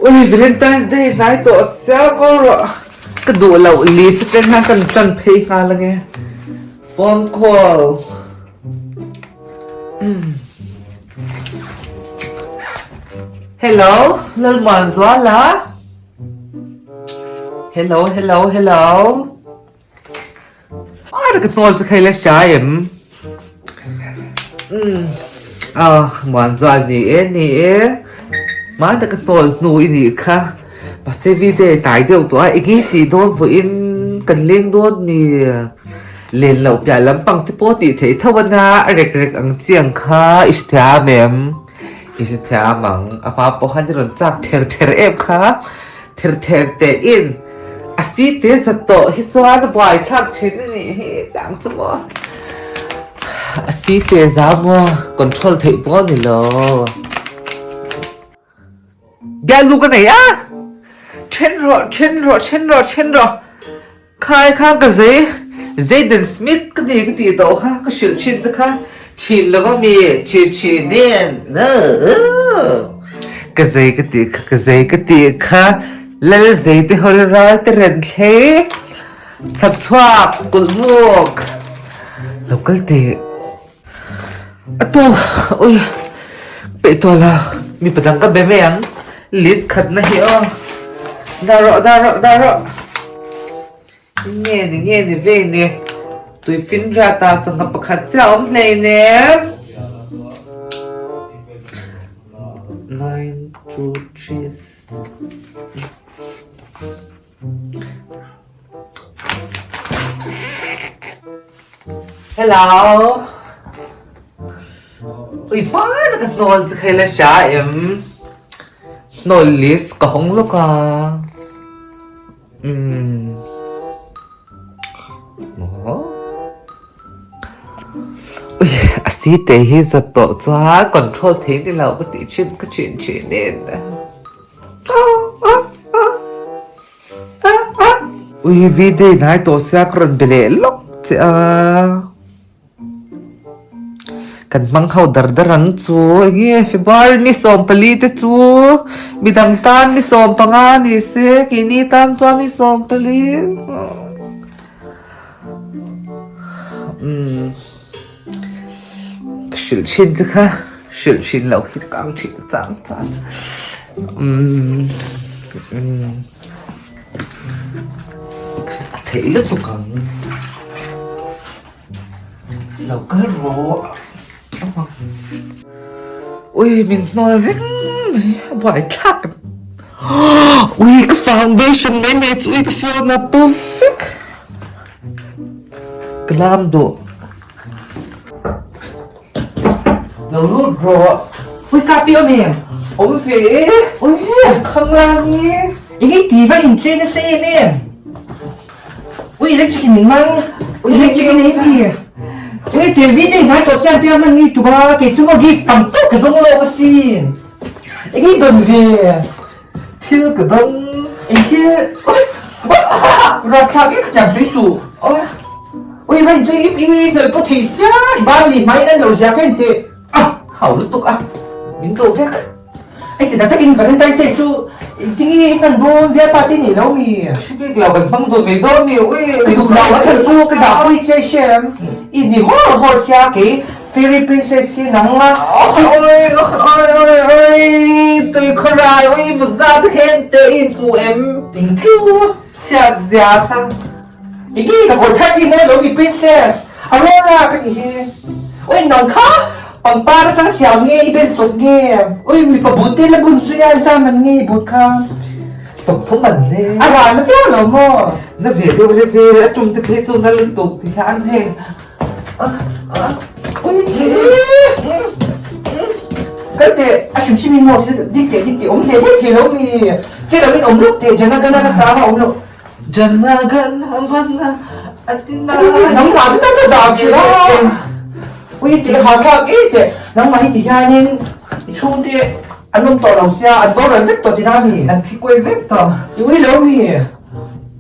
Ui Valentine's Day hnai tawh sia ngaw rawh. Ka duh loh list atang hian kan tan phei nghal ange. Phone call. Hello Lalmuanzuala. Hello hello hello. Hmar ka hnawl chu khaila hria em? Umm ah Muanzual ni e ni e hmar taka hnawl hnu i nih kha mahse video i hnai deuh tawh a eng i tih dawn vawiin kan leng dawn mi len loh piah lampang te pawh tih theih tho a nia a rek rek ang chi ang kha i hrethiam em i hrethiam ang a hma pawh khan i rawn chak ther ther em kha. Ther ther teh in a si te zat tawh hi chuan a buai thlak thin a nih hi tang chu maw a si te za maw control theih pawh a ni lo bialu ka nei a then rawh then rawh then rawh then rawh Khai kha ka zei, Zayden Smith ka ni ka tih tawh kha, ka hrilh thin che kha, thin lova mi, thin thin nen, ka zei ka tih kha, ka zei ka tih kha, Lal zei te hawi ral te ren thlei, chhak chhuak kulh muk, lo kal teh. A tu ui peih tawh la mipa dang ka be mai ang list khatna hi aw dah rawh dah rawh dah rawh nge ni nge ni vei ni tui finriat ah sangha pakhat chiah a awm hleinem nine two three six. Hello. Ui hmar ka hnawl chu khaila hria em? Hnawl list ka hawng lawk a. Umm. Maw? Ui a si te hi zat tawh chuan control thei ni lo ka tih thin ka thin thin in. Ui video in hai tawh sia ka rawn be leh lawk che a kan hmang ho dar dar ang chu enge February ni 14 te chu midang tan ni 15 ni se keini tan chuan ni 14 umm ka hrilh thin che kha hrilh thin loh hi ka ang thin chang chang umm umm a theih lutuk ang lo kal rawh ui min hnawl reng mai a buai thlak ui ka foundation mai mai chu ui ka phone a perfect ka lam duh Lo lut rawh. Ui ka pi awm em? Awm ve e. Ui. Awm khang lang i. Eng i ti va in che nasa em em. Ui electric in min mang. Ui electric in ei ti. Ui TV te ngai tawh sian te a man ngi tuba kei chu maw gift tam tawk ka dawng lawk asin. Eng i dawn ve. Thil ka dawng. Eng thil. Ui. Rapthlak e khatiang sawi suh. Ui. Ui va inchei if i hnawih pawh thei sia i ban leh hmai in an lo zia ka en teh. A hau lutuk a min do vek. Hei ti tak takin Valentine's Day chu engtin nge i hman dawn bialpa te nei lo mi? Ka hre bik lo kan hmang dun mai dawn mi ui. Ka duh lo a chhan chu ka zah pui che hriam i ni hawr hawr sia kei Fairy Princess hi nang a. Oi oi oi oi tui khawrai ui muzat khen te i hmu em? Eng chu? Chhiat zia kha. Enge ka kawr thar hi mawi lo ni princess Aurora ka ti hi ui nang kha pangpar atang siam nge i bel chawp nge ui mipa but te la bun zui a zam an nge i but kha 30 man le a ral na viau lo maw na ve deuh le ve a tum te phei chu na lutuk ti hian hei ui che kal teh a hrim hrim in maw dik teh dik teh awm hle hle thei lo mi che lo in awm lawk teh jana gana ka sang a awm lo Jana gana mana atina. Nangmah chu tak ka zam che a. Ui tih ha thlak e teh nangmah hi ti hianin i chhungte an awm tawh lo sia an boral vek tawh tina mi. An thi kuai vek tawh. I ui lo mi.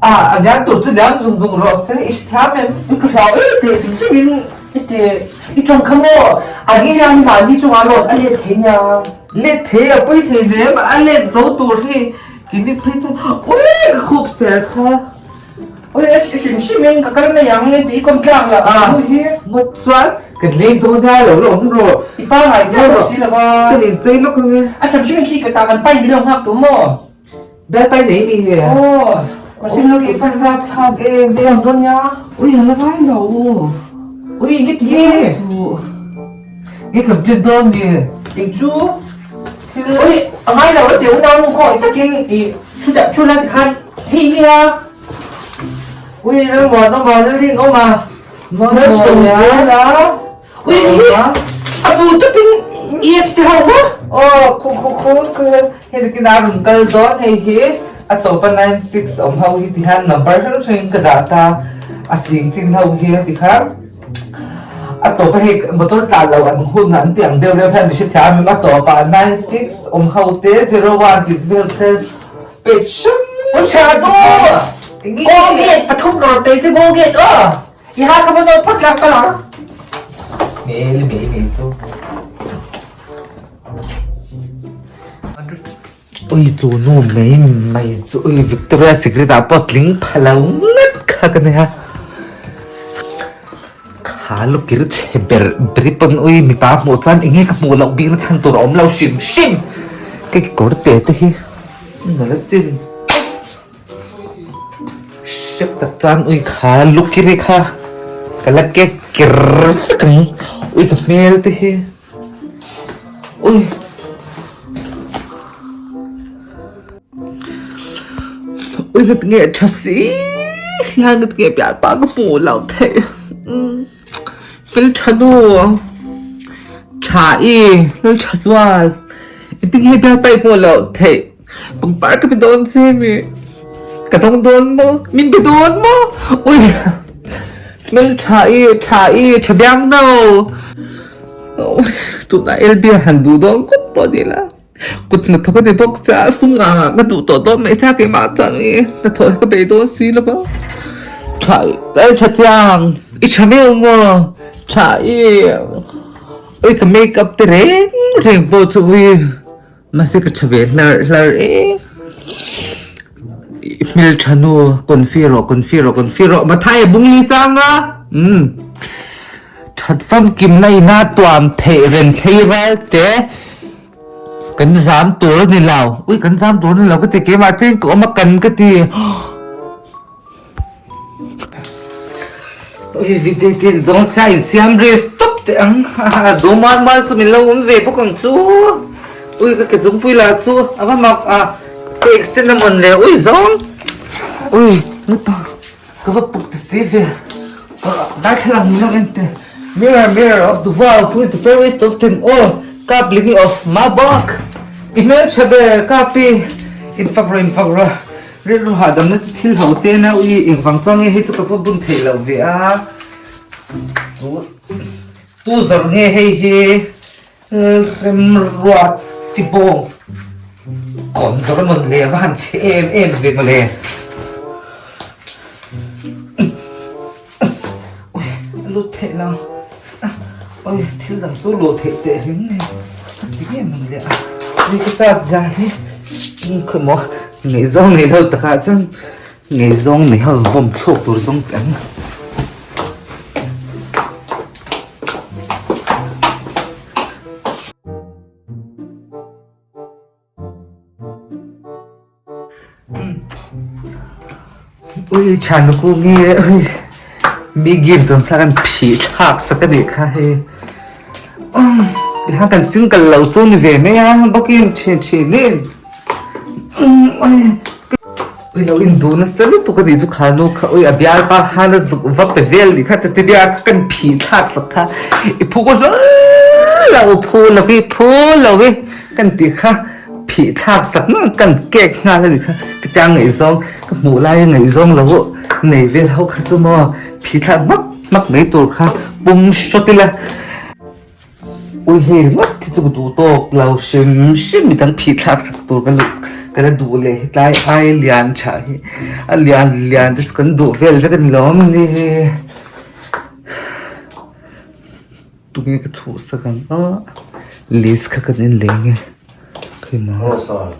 A a lian tur chu lian zung zung rawh se i hrethiam em. Ui ka hlau e teh hrim hrim in i teh i tawng kha maw an chiang hi mahni chungah lawt a let thei nia. Let thei a pawi hlei nem a let zo tur hi keini phei chuan ui ka khup ser kha. Ui a hrim hrim in ka kal mai ang tih i kawm tlak lah ka nu hi. Ngawt chuan ka leng dawn nia lo la awm rawh. I pa ngai chiah bawk si lova. Ka nin chei lawk ang e. A hrim hrim in khi ka ta kan pai min lo nghak tur maw? Bel pai nei mi he. Aw. Mahse lo i fan rap thlak em. Ka awm dawn nia. Ui a la ngai lo. Ui nge ti e. Nge complete dawn mi. Eng chu. Ui a ngai lo a ti unau nu khaw i takin i thu dah thu la ti khan hei nia. Ui ram muan awm a lalrin awm a. Malsawm zel a. Ui a bu tupin EX te ho maw? Aw khu khu khu khu hei takin a rawn kal dawn hei hi a tawpa 96 awm ho hi tihian number hrang hrangin ka dah ta a sing chin ho hi a ti kha a tawpa hei motor tlan lo an hun an tih ang deuh reuh hian mi hrethiam em a tawpa 96 awm ho te 01 tih vel te page hrang Ui tha tu Go gate pathum ka rawn pe che go gate aw. I ha ka va nawt phawt la ka lang. Hmel mai mai chu. Ui chu nu mai mai chu ui Victoria Secret ah pawh tling pha lo ngat kha ka nia. Kha lukir chhe ber ber i pawn ui mipa hmuh chuan enge ka hmuh loh bik na chhan tur a awm lo hrim hrim. Ka kekawr te te hi nula sin. Hrep tak chuan ui kha lukiri kha ka la kek ker vek ang ui ka hmel te hi ui ui ka tinge tha si hian ka tinge piah pah ka hmuh loh theih hmel tha nu tha i hmel tha chuan engtin nge bial paih hmuh loh theih. Pangpar ka pe dawn che mi ka dawng dawn maw min pe dawn maw ui hmel tha i tha i tha biang no tunah LB a han duh dawn khawp pawh ni la kut hnathawk a ni bawk che a sum ngah ngah ka duh tawh dawn mai sia keimah chuan i hnathawh hi ka bei dawn si lo va tha i hmel tha chiang i tha meuh maw tha i ui ka makeup te reng reng pawh chu ui. Mahse ka tha ve hlar hlar e. Hmel tha nu confi rawh confi rawh confi rawh Mathai a bung li sang a. Umm. That famkim na ina tuam theih reng thlei ral te kan zam tur a ni lo. Ui kan zam tur a ni lo ka ti keimah chiang ka awm a kan ka ti. Ui video tin zawng sia in siam rest tawp teh ang do mal mal chu min lo awm ve bawk ang chu ui ka ke zungpui lah chu a va mak a ka extend a mawn le ui zawng ui nupa ka va puk ti si ve darthlalang min lo en teh mirror mirror of the world who is the fairest of them all kap limi of mabak i hmeltha ber kapi in fak rawh in fak rawh. Rilru hahdamna chu thil ho te na ui engvang chuan nge hei chu ka va bun theih loh ve a, chu tu zawrh nge hei hi remruat ti bawng kawn zawrh a mawn le a va han chhe em em ve mawle. Ui a lut theih lo ui thil dang chu luh theih teh hlim mai a ti nge mawn le a ui ka chat zan hi khawi maw ngaihzawng nei lo takah chuan ngaihzawng nei ho vawm thluk tur zawng teh ang. Ui thian ku nge ui mi gift dawn thla kan phih thlak sak a nih kha hei tihian kan single lo chu ni ve mai a bawkin thian thianin ui ui lo induh nasa lutuk a nih chu kha nu kha ui a bialpa khan a zuk va pe vel nih kha tete bia kha kan phih thlak sak kha i phu ko hlawl lo phu lo i phu lo i kan tih kha. Phih thlak sak ngang kan kek nghal a ni kha ka tia ngaihzawng ka hmuh laia ngaihzawng lo nei vel ho kha chu maw phih thlak hmak hmak mai tur kha pum hrawt ila ui hei ringawt hi chu ka duh tawk lo hrim hrim midang phih thlak sak tur ka luh ka la duh leh hetlai ai lian tha hi a lian lian te chu kan duh vel vek a ni lawm ni. Tunge ka chhuhsak ang a list kha kan en leng e. Khi ma. Aw sir.